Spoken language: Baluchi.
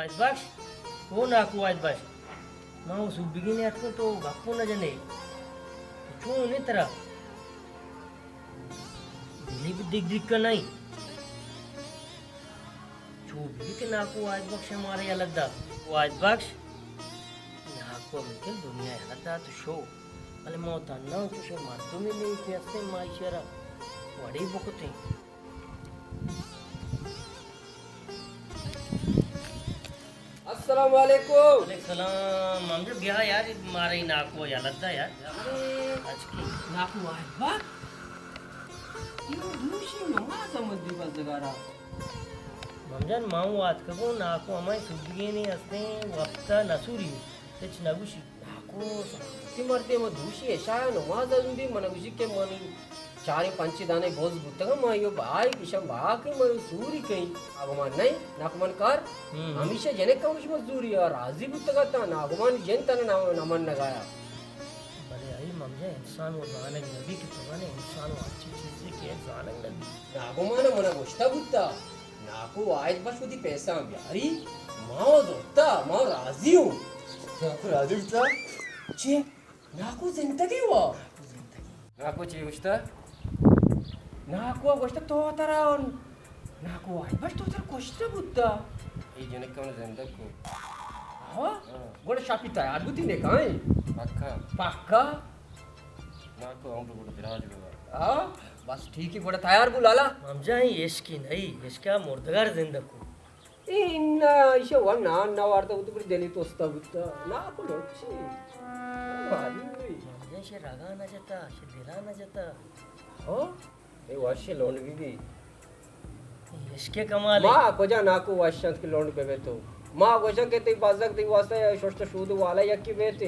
واحد بخش، او ناکو واحد بخش، ما او سوبگینے اتکوں تو گپو نہ جنے۔ چون انت ترا؟ دلی بھی دگ دگ کنائی۔ چو بھی کہ ناکو واحد بخش مارا یلہ دا۔ واحد بخش، ناکو ممکن دنیا یلہ دا تو شو۔ بلے ما تنہا چوشیں مردمے نہیں کہ استیں ما ایشی را وڑے بکتیں۔ السلام علیکم۔ وعلیکم السلام۔ مامجو بیا یار، مارا ای ناکو یلہ دا یار۔ ارے، اچکی۔ ناکو آئے با۔ یو دوشی نماز مندی بزگارا۔ مامجان، ما ہوں آتکگوں، ناکو ہمائی سوبگینے استیں، وقتا نسوری، ہچ نگوشی۔ ناکو سلامتی مردے، ما دوشی عشاء نماز ء زندی، من گوشی کہ منی چاریں پنچیں دانے بوز بوتگ، ما یو بہائی گشم بہا کہ من سوری کئی۔ ناکو من نہیں، ناکو من کار۔ ہم۔ ہمیشہ جنک ہم مزدوری ء راضی بوتگ ات، ناکو من جن تن نہ، نہ من نگایا۔ بلے آئی ممجا انسان و زانگ نبی کہ تو نے انسان و اچھی چیزی کہ زانگ نبی۔ ناکو من منا گوشتا بوتا، ناکو واحد بخش وتی پیسہ بیاری، ما زرتا، ما راضی ہوں۔ ناکو راضی بوتا؟ چی؟ ناکو زندگی وا۔ ناکو چی گوشتا؟ ناکو گوشتا تو ترا، ناکو واحد بخش تو ترا کشتا بوتا۔ اے جنک من زندگ کو۔ ہاں؟ ہاں۔ گوڑا شاپی تیار بوتی نے کائیں؟ پکا۔ پکا؟ ناکو ہم گوڑا دراج بگا۔ ہاں؟ بس ٹھیک ہے، گوڑا تیار بو لالا۔ ہم جائیں عشقی نہیں، عشقا مردگار زندگ کو۔ اے انا ایشا ور نان نہ وارتا بوت، بڑی دلی توستا بوتا۔ ناکو لوچی۔ بھاری ہوئی۔ مامجان شے رگا نہ جتا، شے دلا نہ جتا۔ ہاں؟ اے وش لونڈ بی بی۔ اے عشق کمال ہے۔ ما کجا ناکو وش انت کہ لونڈ بے بے تو۔ ما گوشاں کہ تئی بزگ تئی واسطہ ششت شود والا یکی بیتے۔